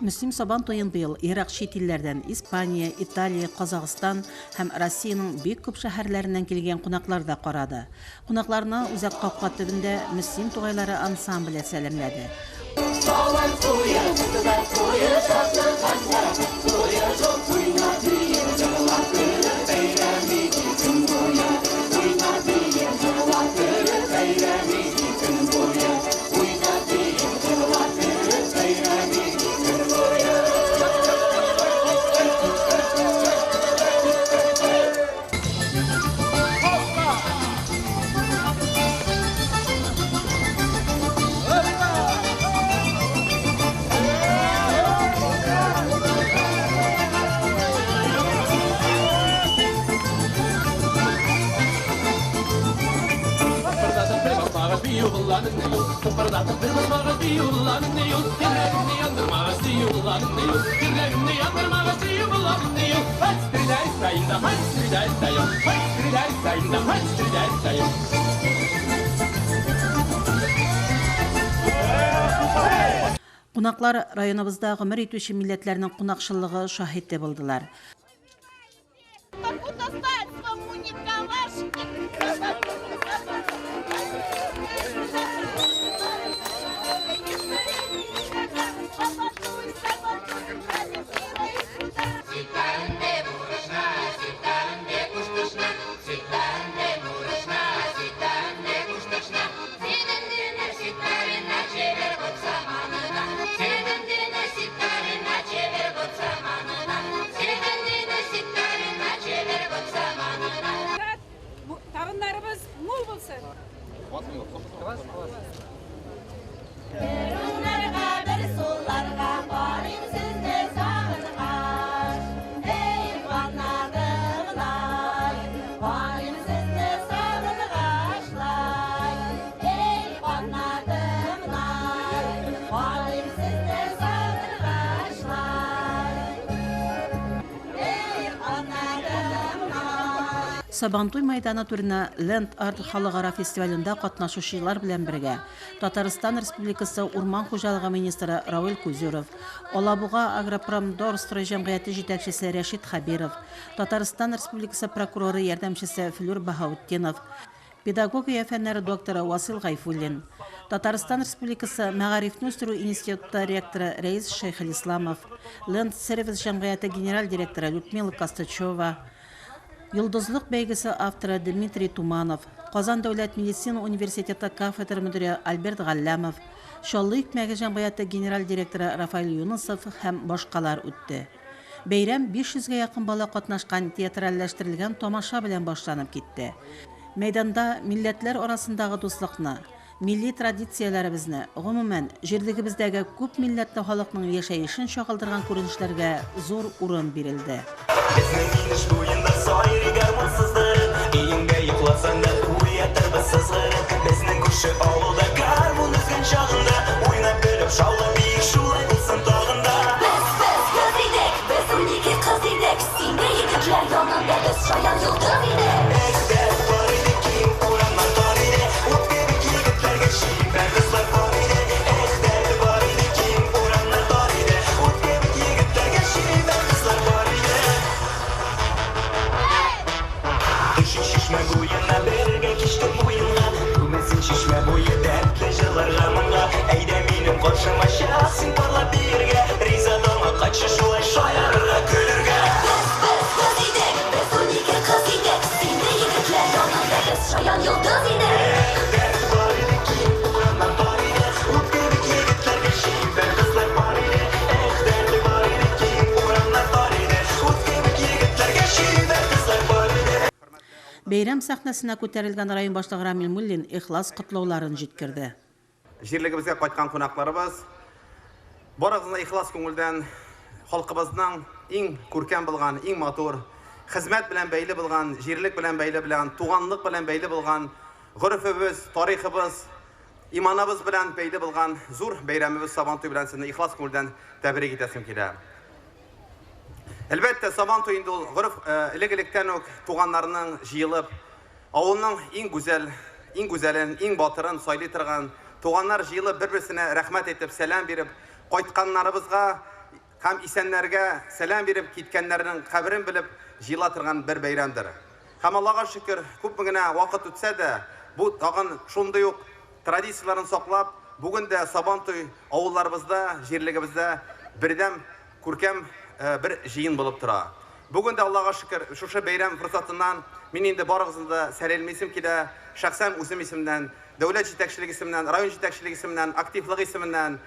Мөслим Сабан туен быел ерак чит илләрдән, Испания, Италия, Казахстан һәм Россиянең бик күп шәһәрләреннән килгән кунаклар да карады. Кунакларны үзәк капка төбендә Мөслим тугайлары ансамбле сәламләде. Сабан туе, сабан туе, шатлык анда, туе зур, уйна, бие, җырла, көлеп, бәйрәм итик көн буе. Уйна, бие, җырла, көлеп, бәйрәм итик көн буе. Уйна, бие, җырла, көлеп, бәйрәм итик көн буе. Кунаклар районыбызда гомер итүче милләтләрнең кунакчыллыгы шаһите булдылар. Могу достать своему Николашке. Табыннарыбыз мул булсын. Бер уңнарга, бер сулларга карыйм сезне сагынгач. Эй, канадымнай, карыйм сезне сагынгачлай. Эй, канадымнай, карыйм сезне сагынгачлай. Эй, канадымнай. Сабантуй мәйданы түренә Ленд Арт халыкара фестивалендә катнашучылар белән бергә Татарстан Республикасы урман хуҗалыгы министры Равил Кузюров, Алабуга Агропромдорстрой җәмгыяте җитәкчесе Рәшит Хәбиров, Татарстан Республикасы прокуроры ярдәмчесе Флюр Баһаутдинов, педагогия фәннәре докторы Васил Гайфуллин, Татарстан Республикасы Мәгарифне үстерү институты ректоры Рәис Шәйхелисламов, Ленд Сервис җәмгыяте генераль директоры Людмила Костачева, Йолдызлык бәйгесе авторы Дмитрий Туманов, Казан дәүләт медицина университеты кафедра мөдире Альберт Галләмов, Чаллы икмәге җәмгыяте генераль директоры Рафаэль Юнысов һәм башкалар үтте. Бәйрәм 500 гә якын бала катнашкан театральләштерелгән тамаша белән башланып китте. Мәйданда милләтләр арасындагы дуслыкны, милли традицияләребезне, гомумән, җирлегебездәге күп милләтле халыкның яшәешен чагылдырган күренешләргә зур урын бирелде. Безнең инеш буенда сайрый гармун сыздырып, Өеңдә йокласаң да уятырбыз сызгырып. Безнең күрше авылда гармун өзгән чагында, Уйнап көлеп шаулап биек шулай булсын тагын да. Без, без кыз идек, без 12 кыз идек. Син дә егетләр янында без шаян йолдыз идек. Эх, дәрт бар иде, киң урамнар тар иде, Ут кебек егетләргә чибәр кызлар пар иде. Эх, дәрт бар иде, киң урамнар тар иде, Ут кебек егетләргә чибәр кызлар пар иде. Төшик чишмә буена бергә кичке уенга, Күмелсен чишмә буе дәртле җырларга моңга. Әйдә минем каршыма чык син парлап биергә, Риза таңга кайтшы шулай шаярырга, көлергә. Без, без кыз идек, без 12 кыз идек. Син дә егетләр янында без шаян йолдыз идек. Эх, дәрт бар иде, киң урамнар тар иде, Ут кебек егетләргә чибәр кызлар пар иде. Эх, дәрт бар иде, киң урамнар тар иде, Ут кебек егетләргә чибәр кызлар пар иде. Бәйрәм сәхнәсенә күтәрелгән район башлыгы Рамил Муллин ихлас котлауларын җиткерде. Җирлегебезгә кайткан кунакларыбыз, барыгызны ихлас күңелдән халкыбызның иң күркәм булган, иң матур, хезмәт белән бәйле булган, җирлек белән бәйле белән, туганлык белән бәйле булган, горефебез, тарихыбыз, иманыбыз белән бәйле булган зур бәйрәмебез Сабантуй белән сезне ихлас күңелдән тәбрик итәсем килә. Әлбәттә, Сабантуй инде ул гореф, элек-электән үк туганнарның җыелып, авылның иң гүзәл, иң гүзәлен, иң батырын сайлый торган, туганнар җыелып бер-берсенә рәхмәт әйтеп, сәлам биреп, кайтканнарыбызга һәм исәннәргә сәлам биреп, киткәннәрнең каберен белеп җыела торган бер бәйрәмдер. Һәм Аллага шөкер, күпме генә вакыт үтсә дә, бу тагын шундый ук традицияләрен саклап, бүген дә Сабантуй авылларыбызда, җирлегебездә бердәм күркәм бер җыен булып тора. Бүген дә Аллага шөкер, шушы бәйрәм форсатыннан мин инде барыгызны да сәламлисем килә, шәхсән үзем исемнән, дәүләт җитәкчелеге исеменнән, район җитәкчелеге исеменнән, активлыгы исеменнән.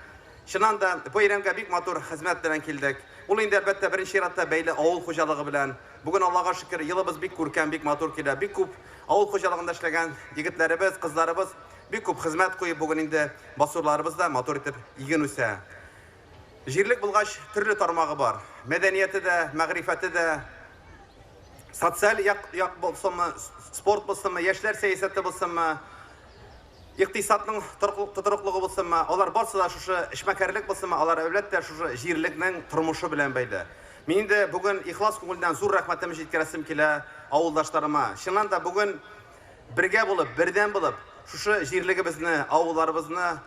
Чыннан да, бәйрәмгә бик матур хезмәт белән килдек. Ул инде, әлбәттә, беренче чиратта бәйле авыл хуҗалыгы белән. Бүген, Аллага шөкер, елыбыз бик күркәм, бик матур килә. Бик күп авыл хуҗалыгында эшләгән егетләребез, кызларыбыз бик күп хезмәт куеп, бүген инде басуларыбызда матур итеп иген үсә. Җирлек булгач, төрле тармагы бар. Мәдәнияте дә, мәгърифәте дә, социаль як, як булсынмы, спорт булсынмы, яшьләр сәясәте булсынмы, икътисадның тотрыклыгы булсынмы, алар барсы да шушы эшмәкәрлек булсынмы, алар әлбәттә шушы җирлекнең тормышы белән бәйле. Мин инде бүген ихлас күңелдән зур рәхмәтемне җиткерәсем килә авылдашларыма. Чыннан да бүген бергә булып, бердәм булып, шушы җирлегебезне, авылларыбызны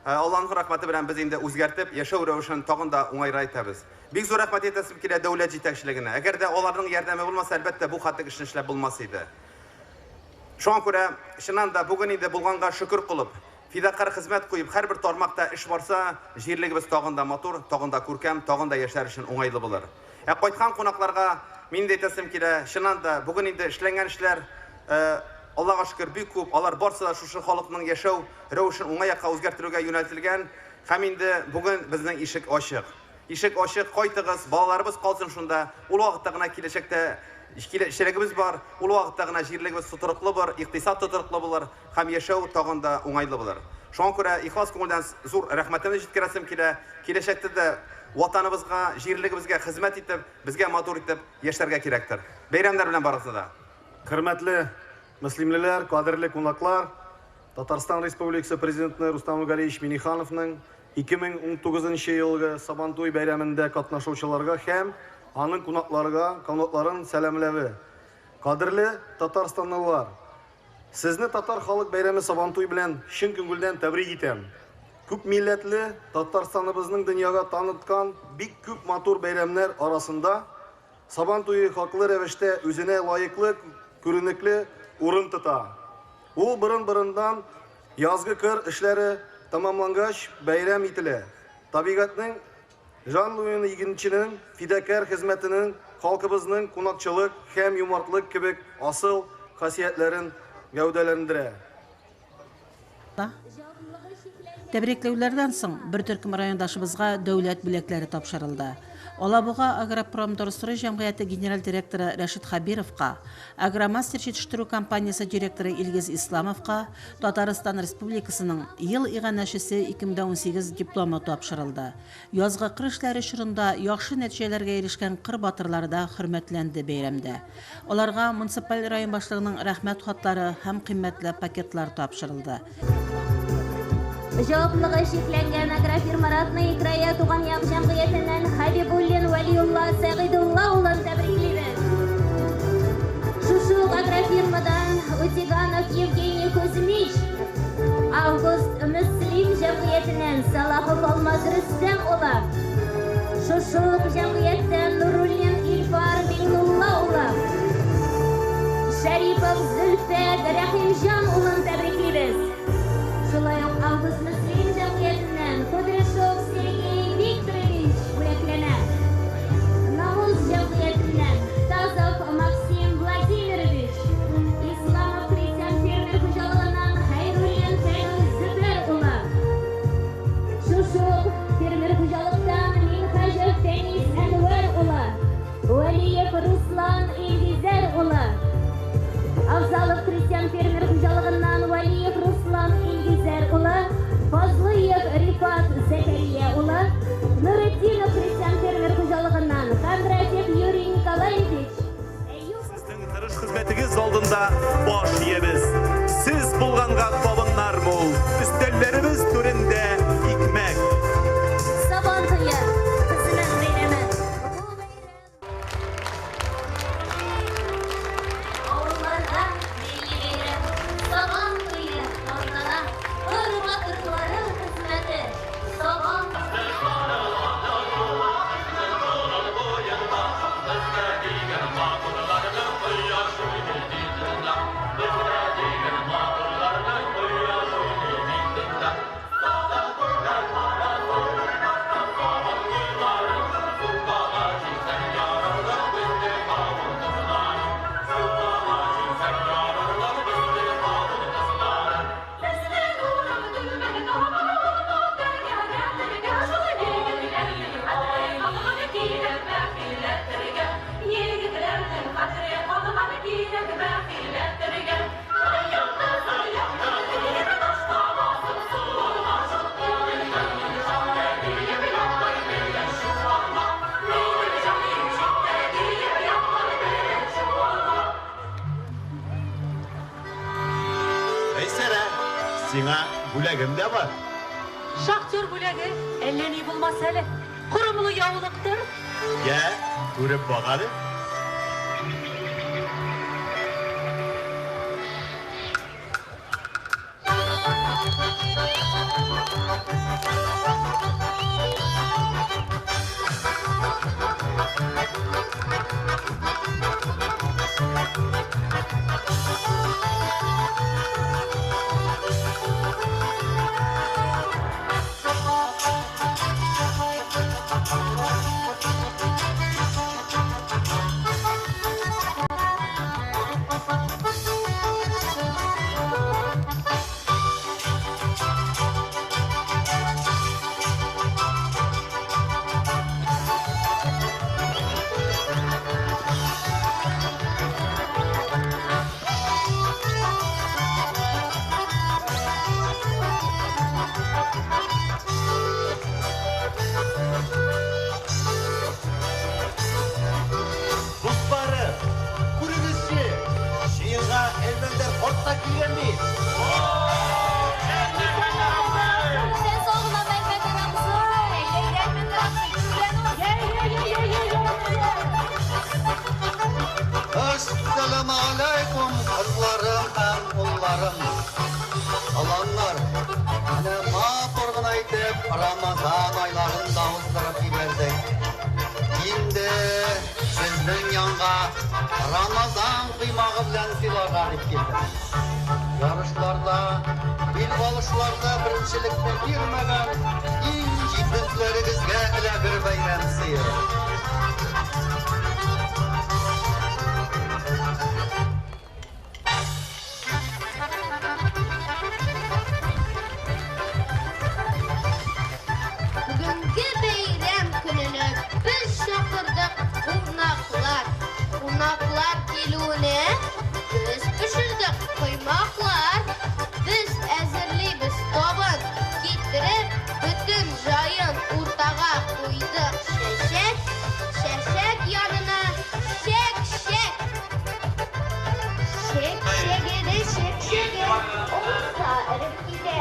Алланың рәхмәте белән без инде үзгәртеп, яшәү рәвешен тагын да уңайрак итәбез. Бик зур рәхмәт әйтәсем килә дәүләт җитәкчелегенә. Әгәр дә аларның ярдәме булмаса, әлбәттә, бу хәтлек эшне эшләп булмас иде. Шуңа күрә, чыннан да, бүген инде булганга шөкер кылып, фидакарь хезмәт куеп, һәрбер тармакта эш барса, җирлегебез тагын да матур, тагын да күркәм, тагын да яшьләр өчен уңайлы булыр. Ә кайткан кунакларга мин дә әйтәсем килә, чыннан да, бүген инде эшләнгән эшләр, Аллага шөкер, бик күп, алар барсы да шушы халыкның яшәү рәвешен уңай якка үзгәрттерүгә юнәлтелгән. Һәм инде бүген безнең ишек ачык. Ишек ачык, кайтыгыз, балаларыбыз калсын шунда. Ул вакытта гына киләчәктә киләчәгебез бар, ул вакытта гына җирлегебез тотрыклы булыр, икътисад тотрыклы булыр һәм яшәү тагын да уңайлы булыр. Шуңа күрә ихлас күңелдән зур рәхмәтемне җиткерәсем килә. Киләчәктә дә ватаныбызга, җирлегебезгә хезмәт итеп, безгә матур итеп яшәргә кирәктер. Бәйрәмнәр белән барыгызны да. Хөрмәтле мөслимлеләр, кадерле кунаклар, Татарстан Республикасы Президенты Рустам Нургалиевич Миннихановның 2019 елгы Сабантуй бәйрәмендә катнашучыларга һәм аның кунакларга кунакларын сәламләве. Кадерле татарстанлылар, сезне татар халык бәйрәме Сабантуй белән чын күңелдән тәбрик итәм. Күп милләтле Татарстаныбызның дөньяга таныткан бик күп матур бәйрәмнәр арасында Сабан туе хаклы рәвештә үзенә лаеклы күренекле урын тота. Ул борын-борындан язгы кыр эшләре тәмамлангач бәйрәм ителә. Табигатьнең җанлуын игенченең фидакарь хезмәтенең, халкыбызның кунакчылык һәм юмартлык кебек асыл хасиятләрен гәүдәләндерә. Тәбрикләүләрдән соң бер төркем райондашыбызга дәүләт бүләкләре тапшырылды. Алабуга агропромдорстрой җәмгыяте генераль директоры Рәшит Хәбировка, Агромастер җитештерү компаниясе директоры Илгиз Исламовка Татарстан Республикасының Ел иганәчесе 2018 дипломы тапшырылды. Язгы кыр эшләре чорында яхшы нәтиҗәләргә ирешкән кыр батырлары да хөрмәтләнде бәйрәмдә. Аларга муниципаль район башлыгының рәхмәт хатлары һәм кыйммәтле пакетлар тапшырылды. Җаваплылыгы чикләнгән агрофирма Родные края туган як җәмгыятеннән Хәбибуллин Вәлиулла Сәгыйдулла улын тәбриклибез. Шушы ук агрофирмадан Утиганов Евгений Кузьмич, Август Мөслим җәмгыятеннән Салахов Алмаз Рөстәм улы, шушы ук җәмгыятьтән Нуруллин Илфар Миңнулла улы, Шәрипов Зөлфәт Рәхимҗан улын тәбриклибез. Шулай ук Август Мөслим җәмгыятеннән Кудряшов Сергей Викторович бүләкләнә. Намус җәмгыятеннән Тазов Максим Владимирович, Исламов крестьян фермер хуҗалыгыннан Хәйруллин Фәнүз Зөфәр улы. Шушы ук фермер хуҗалыктан Минһаҗев Фәнис Әнвәр улы, Вәлиев Руслан Илгизәр улы. Авзалов крестьян фермер хуҗалыгыннан Вәлиев Руслан Илгизәр улы, Фазлыев Рифат Зәкәрия улы, Нуретдинов крестьян фермер хуҗалыгыннан Кондратьев Юрий Николаевич. Сезнең тырыш хезмәтегез алдында баш иябез. Сез булганга табыннар мул, өстәлләребез түрендә икмәк. Сабан туе, хезмәт бәйрәме. Бу бәйрәм Авылларда милли бәйрәм, Сабан туе тантана, кыр батырлары хезмәте, Сабан. Мәйсәрә, сиңа бүләгем дә бар. Шахтер бүләге әллә ни булмас әле. Корымлы яулыктыр. Йә, күреп бак әле. Дусларым, күрегезче, җыенга Әлмәндәр карт та килгән бит. Сен сау гына, Әлмәндәр абзый. Әлмәндәр абзый, Әссәламеалейкум, кызларым һәм улларым. Оланнар, менә матур гына итеп Рамазан айларын да уздырып җибәрдек. Инде сезнең янга Рамазан коймагы белән сыйларга дип килдем. Ярышларда, бил алышларда беренчелекне бирмәгән иң җитезләрегезгә эләгер бәйрәм сые. Бүгенге бәйрәм көненә без чакырдык кунаклар. Кунаклар килүенә без пешердек коймаклар. Без әзерлибез табын китереп, бөтен җаен уртага куйдык чәчәк. Чәчәк янына чәк-чәк. Чәк-чәге дә чәк-чәге, алса эреп китә.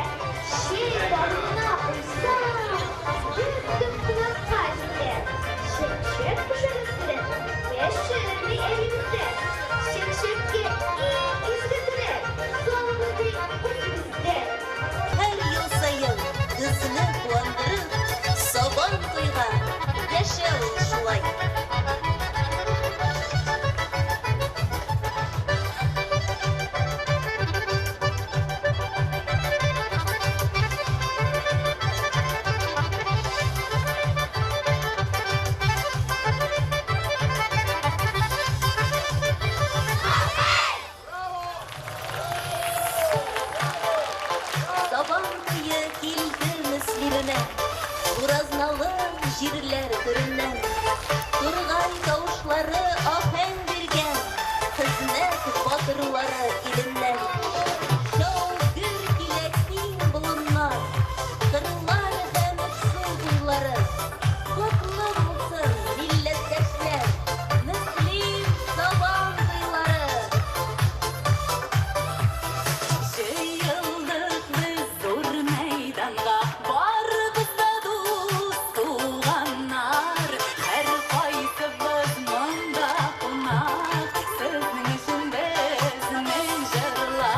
Чәй табынына куйсаң, бөтен кунакка җитә. Чәк-чәк пешерәсе яшерми әбибездә. Чәк-чәккә иң изге теләк, саулык үзебездә. Һәр ел саен безне куандырып, Сабан туйга яшә ул шулай. Сабан туе килде Мөслимемә, Буразналы җирләр түреннән. Тургай тавышлары аһәң биргән, Хезмәт батырлары иленнән. Шау-гөр килә киң болыннар, Кырлар һәм су буйлары. Котлы булсын, милләттәшләр, Мөслим Сабан туйлары! Җыелдык без зур мәйданга, барыбыз да дус туганнар. Һәркайсыбыз монда кунак, сезнең өчен безнең җырлар.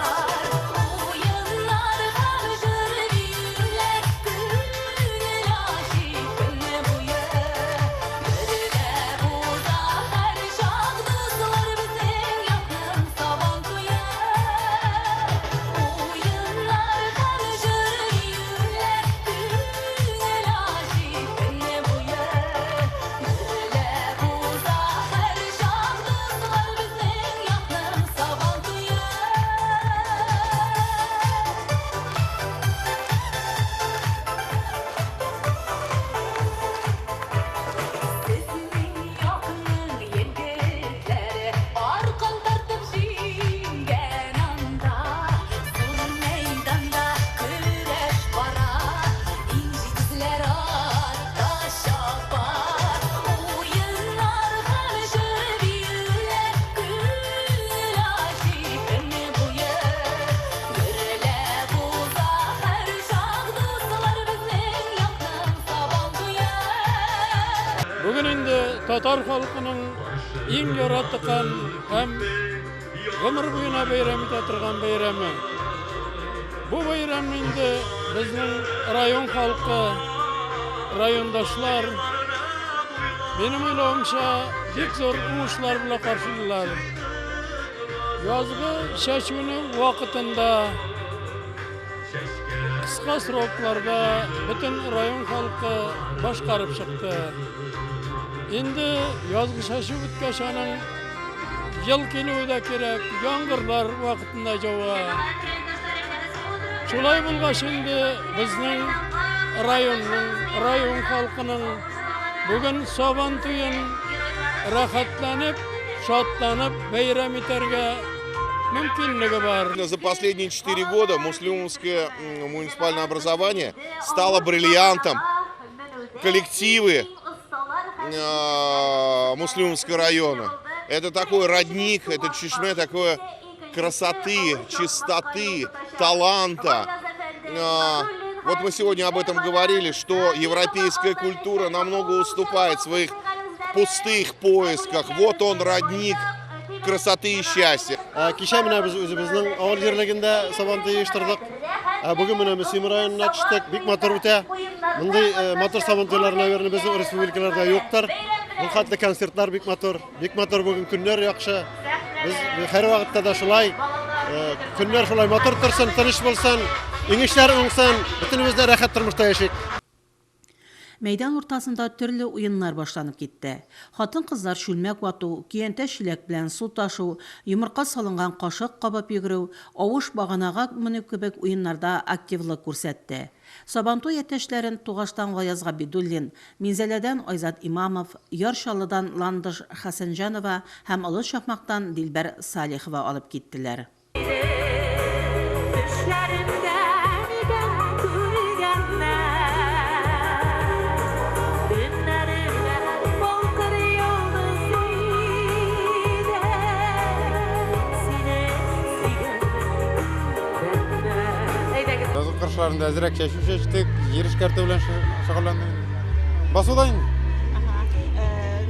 Татар халкының иң яраткан һәм гомер буена бәйрәм итә торган бәйрәме. Бу бәйрәмне инде безнең район халкы, райондашлар, минем уйлавымча, бик зур уңышлар белән каршыладылар. Язгы чәчүнең вакытында кыска срокларда бөтен район халкы башкарып чыкты. Инде язгы чәчү беткәч, аның ел килүе дә кирәк, яңгырлар вакытында җава. Шулай булгач инде безнең районның, район халкының бүген Сабан туен рәхәтләнеп, шатланып бәйрәм итәргә мөмкинлеге бар. За последние 4 года Муслюмовское муниципальное образование стало бриллиантом. Коллективы Муслюмовского района. Это такой родник, это чешме такое красоты, чистоты, таланта. Вот мы сегодня об этом говорили, что европейская культура намного уступает в своих пустых поисках. Вот он, родник красоты и счастья. Кичә менә без үзебезнең авыл җирлегендә Сабантуй оештырдык. Бүген менә Мөслим районына төштек. Бик матур үтә. Мондый матур Сабантуйлар, наверное, безнең республикаларда юктыр. Бу хәтле концертлар бик матур. Бик матур бүген көннәр яхшы. Без һәр вакытта да шулай көннәр шулай матур торсын, тыныч булсын, иңешләр уңсын, бөтенебез дә рәхәт тормышта яшик. Мәйдан уртасында төрле уеннар башланып китте. Хатын-кызлар чүлмәк вату, көянтә-чиләк белән су ташу, йомырка салынган кашык кабып йөгерү, авыш баганага менү кебек уеннарда активлык күрсәтте. Сабантуй әтәчләрен Тугаштан Гаяз Габидуллин, Минзәләдән Айзат Имамов, Яр Чаллыдан Ландыш Хәсәнҗанова һәм Олы Чакмактан Дилбәр Салихова алып киттеләр. Язгы кырышларында әзрәк чәчү чәчтек, җир эшкәртү белән шөгыльләндек. Басуда инде.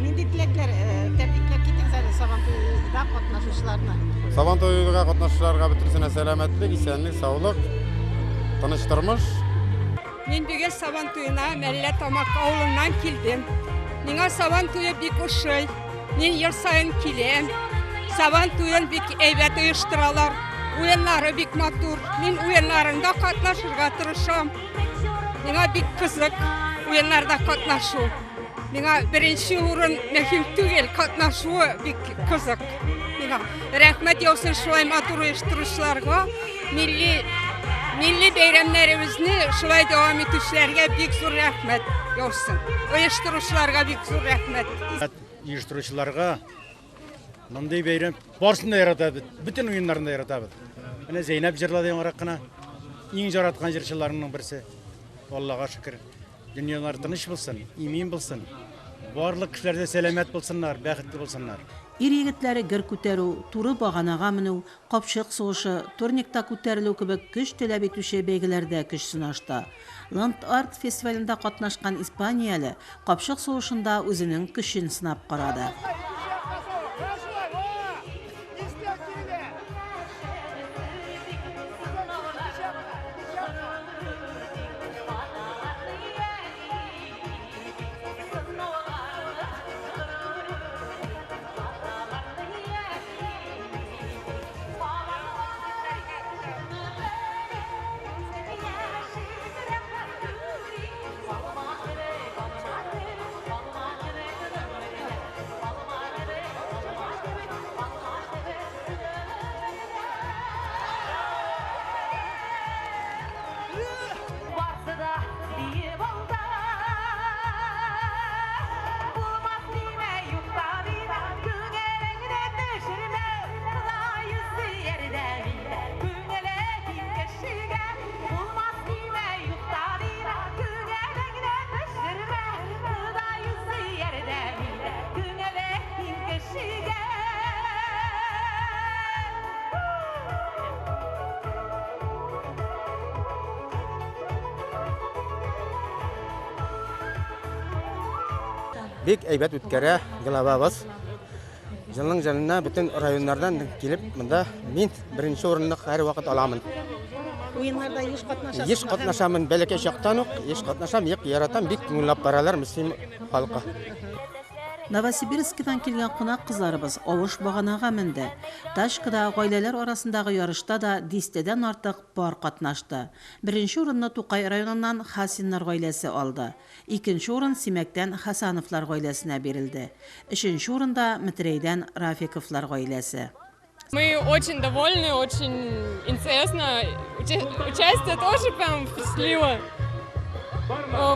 Нинди теләкләр, тәбрикләп китегез әле Сабантуйда катнашучыларны. Сабантуйга катнашучыларга бөтенесенә сәламәтлек, исәнлек, саулык, тыныч тормыш. Мин бүген Сабан туена Мәллә Тамак авылыннан килдем. Миңа Сабан туе бик ошый. Мин ел саен киләм. Сабан туен бик әйбәт оештыралар. Уеннары бик матур. Мин уеннарында катнашырга тырышам. Миңа бик кызык уеннарда катнашу. Миңа беренче урын мөһим түгел, катнашуы бик кызык. Миңа рәхмәт яусын шулай матур оештыручыларга. Милли милли бәйрәмнәребезне шулай дәвам итүчеләргә бик зур рәхмәт яусын. Оештыручыларга бик зур рәхмәт. Оештыручыларга мондый бәйрәм барысын да яратабыз, бөтен уеннарын да яратабыз. Менә Зәйнәп җырлады яңарак кына. Иң яраткан җырчыларымның берсе. Аллага шөкер. Дөньялар тыныч булсын, имин булсын. Барлык кешеләр дә сәламәт булсыннар, бәхетле булсыннар. Ир егетләре гер күтәрү, туры баганага менү, капчык сугышы, турникта күтәрелү кебек көч таләп итүче бәйгеләрдә көч сынашты. Ланд-арт фестивалендә катнашкан испанияле капчык сугышында үзенең көчен сынап карады. Бик әйбәт үткәрә главабыз. Җылның җылына бөтен районнардан килеп, монда мин беренче урынны һәрвакыт аламын. Уеннарда еш катнашасызмы? Еш катнашамын, бәләкәй чактан ук еш катнашам, ек яратам, бик күңелләп баралар Мөслим халкы. Новосибирскидан килгән кунак кызларыбыз авыш баганага менде. Тачкада гаиләләр арасындагы ярышта да дистәдән артык пар катнашты. Беренче урынны Тукай районыннан Хасиннар гаиләсе алды. Икенче урын Симәктән Хәсәновлар гаиләсенә бирелде. Өченче урында Метрәйдән Рафиковлар гаиләсе. Мы очень довольны, очень интересно. Участие тоже прям впечатлило.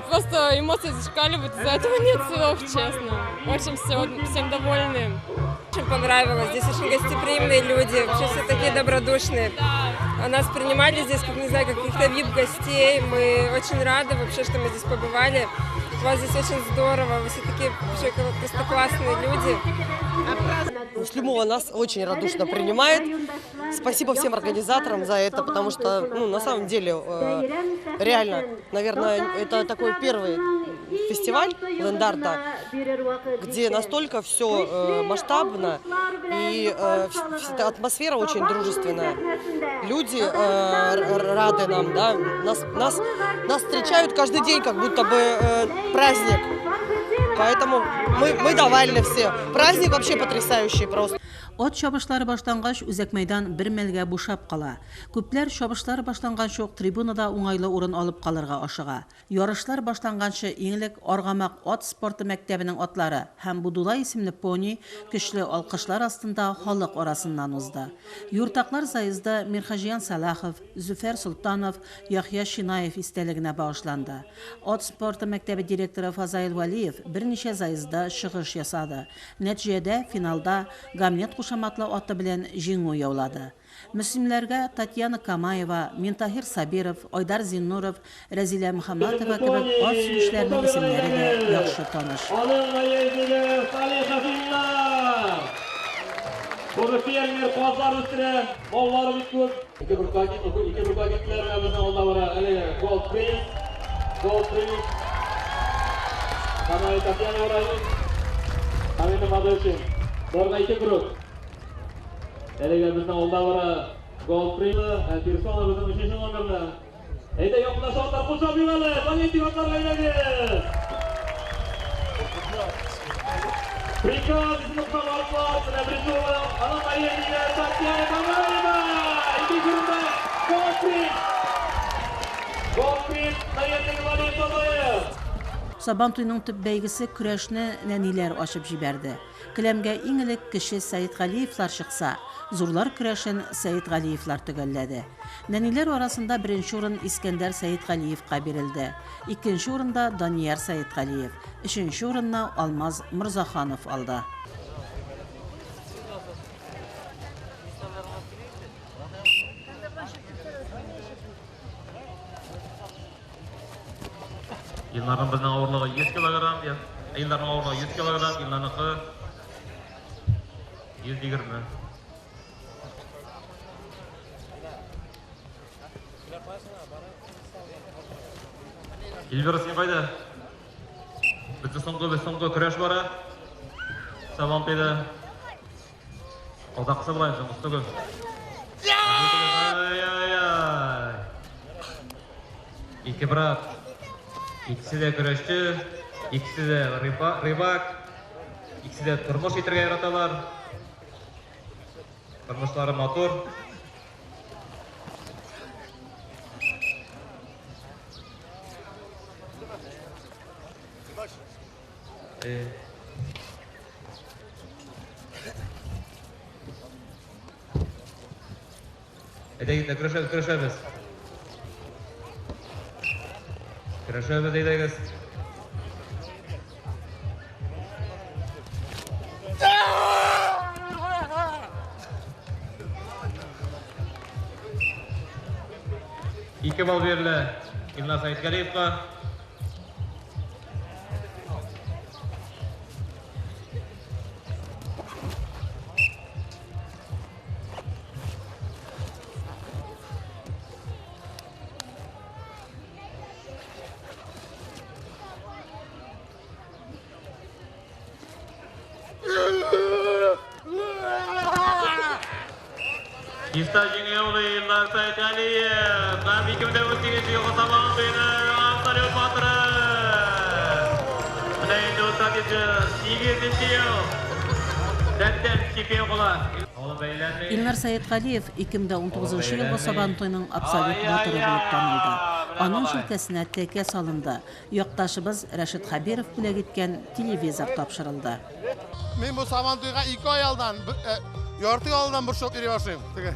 Просто эмоции зашкаливают, из-за этого нет слов, честно. Очень все, всем довольны. Очень понравилось. Здесь очень гостеприимные люди, вообще все такие добродушные. А нас принимали здесь, как, не знаю, каких-то VIP-гостей. Мы очень рады вообще, что мы здесь побывали. У вас здесь очень здорово, вы все такие вообще просто классные люди. Муслимова нас очень радушно принимает. Спасибо всем организаторам за это, потому что, ну, на самом деле, реально, наверное, это такой первый фестиваль ленд-арта, где настолько все масштабно и атмосфера очень дружественная. Люди рады нам, да, нас встречают каждый день, как будто бы праздник. Поэтому мы довольны все. Праздник вообще потрясающий просто. Ат чабышлары башлангач, үзәк мәйдан бер мәлгә бушап кала. Күпләр чабышлар башланганчы ук трибунада уңайлы урын алып калырга ашыга. Ярышлар башланганчы иң элек Аргамак ат спорты мәктәбенең атлары һәм Будулай исемле пони көчле алкышлар астында халык арасыннан узды. Юртаклар заезды Мирхаҗиян Сәлахов, Зөфәр Солтанов, Яхъя Шинаев истәлегенә багышланды. Ат спорты мәктәбе директоры Фазаил Вәлиев берничә заездда чыгыш ясады. Нәтиҗәдә финалда Гамлет кушаматлы аты белән җиңү яулады. Мөслимләргә Татьяна Камаева, Минтаһир Сабиров, Айдар Зиннуров, Рәзилә Мөхәммәтова кебек ат сөючеләрнең исемнәре дә яхшы таныш. Аның наезднигы Салихов Илнар. Туры фермер казлар үстерә, маллары бик күп. Ике бөркәгитләр безнең алда бара. Әле Gold Prince, Gold Prince. Камаева Татьяна Ибраһим. Һәм инде Мадышин. Барга ике круг. Әлегә безнең алда бара Gold Prince, Персона безнең өченче номерда. Әйдә, якынлаша атлар, кушап югалы, Валентин атларга әйдәгез. Приказ исемле атлар, менә беренче урын, аның наезднигы Татьяна Камаева. Икенче урында Gold Prince. Gold Prince, наезднигы Валерий Бабаев. Сабан туеның төп бәйгесе көрәшне нәниләр ачып җибәрде. Келәмгә иң элек кече Сәетгалиевлар чыкса, зурлар көрәшен Сәетгалиевлар төгәлләде. Нәниләр арасында беренче урын Искәндәр Сәетгалиевка бирелде. Икенче урында Данияр Сәетгалиев, өченче урынны Алмаз Морзаханов алды. Илнарның безнең авырлыгы 100 килограмм, Илнарның авырлыгы 100 килограмм, Илнарныкы 120. Эльвира, син кайда? Безнең соңгы көрәш бара. Сабантуйда. Алдакысы була инде, соңгысы түгел. Ай-ай-ай. Ике брат. Икесе дә көрәшче, икесе дә рыбак, икесе дә тормыш итәргә яраталар. Тормышлары матур. Әйдә, әйдә, көрәшәбез, көрәшәбез. Көрәшәбез, әйдәгез. Ике балл бирелә Илнар Сәетгалиевка. Чиста җиңү яулый Илнар Сәетгалиев һәм 2018 елгы Сабан туеның абсолют батыры. Менә инде ул 8 ел рәттән чемпион була. Илнар Сәетгалиев 2019 елгы Сабантуйның абсолют батыры булып танылды. Аның җилкәсенә тәкә салынды. Якташыбыз Рәшит Хәбиров бүләк иткән телевизор тапшырылды. Мин бу Сабантуйга ике ай алдан, э, ярты ел алдан борчылып йөри башлыйм. Теге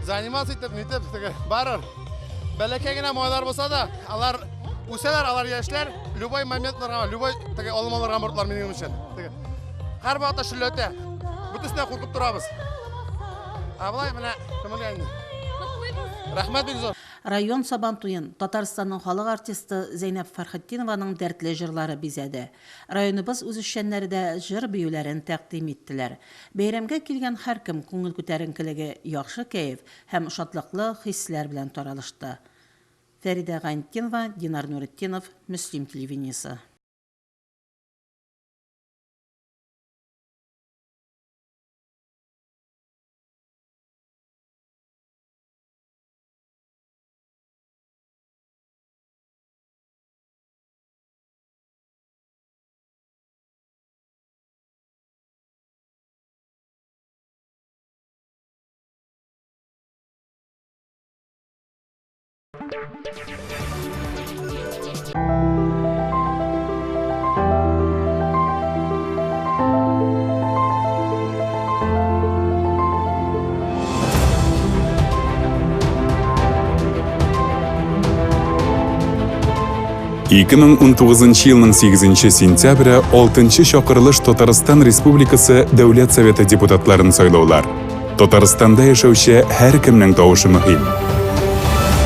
заниматься итеп, нитеп, теге барыр. Бәләкәй генә малайлар булса да, алар үсәләр, алар яшьләр, любой моментларга, любой теге алмаларга мортлар минем өчен. Теге һәр вакытта шөлләтә. Бөтенесенә куркып торабыз. Ә болай менә күңелгә инде. Рәхмәт бик зур. Район Сабантуен Татарстанның халык артисты Зәйнәб Фәрхетдинованың дәртле җырлары бизәде. Районыбыз үзешчәннәре дә җыр-биюләрен тәкъдим иттеләр. Бәйрәмгә килгән һәркем күңел күтәренкелеге, яхшы кәеф һәм шатлыклы хисләр белән таралышты. Фәридә Гайнтдинова, Динар Нуретдинов, Мөслим телевидениесе. 2019 елның 8 сентябре 6 чакырылыш Татарстан Республикасы Дәүләт Советы депутатларын сайлаулар. Татарстанда яшәүче һәркемнең тавышы мөһим.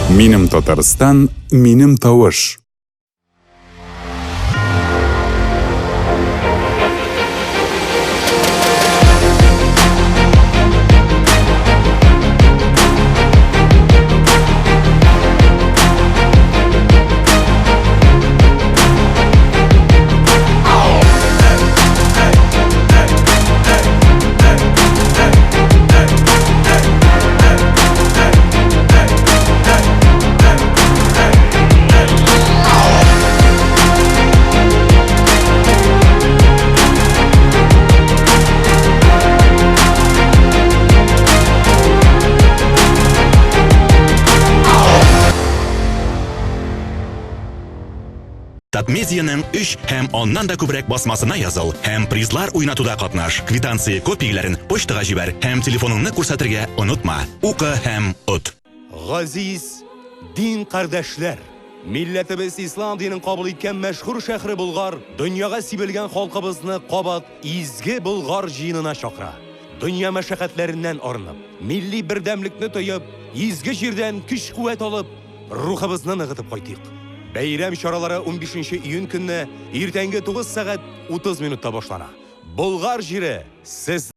Минем Татарстан, минем тавыш. Татмедианың өч һәм аннан да күбрәк басмасына языл һәм призлар уйнатуда катнаш. Квитанция копияләрен почтага җибәр һәм телефоныңны күрсәтергә онытма. Укы һәм от. Газиз дин кардәшләр! Милләтебез ислам динен кабул иткән мәшһүр шәһре Болгар дөньяга сибелгән халкыбызны кабат изге Болгар җыенына чакыра. Дөнья мәшәкатьләреннән арынып, милли бердәмлекне тоеп, изге җирдән көч-куәт алып, рухыбызны ныгытып кайтыйк. Бәйрәм чаралары унбишенче июнь көнне иртәнге 9 сәгать 30 минутта башлана. Болгар җире, сез!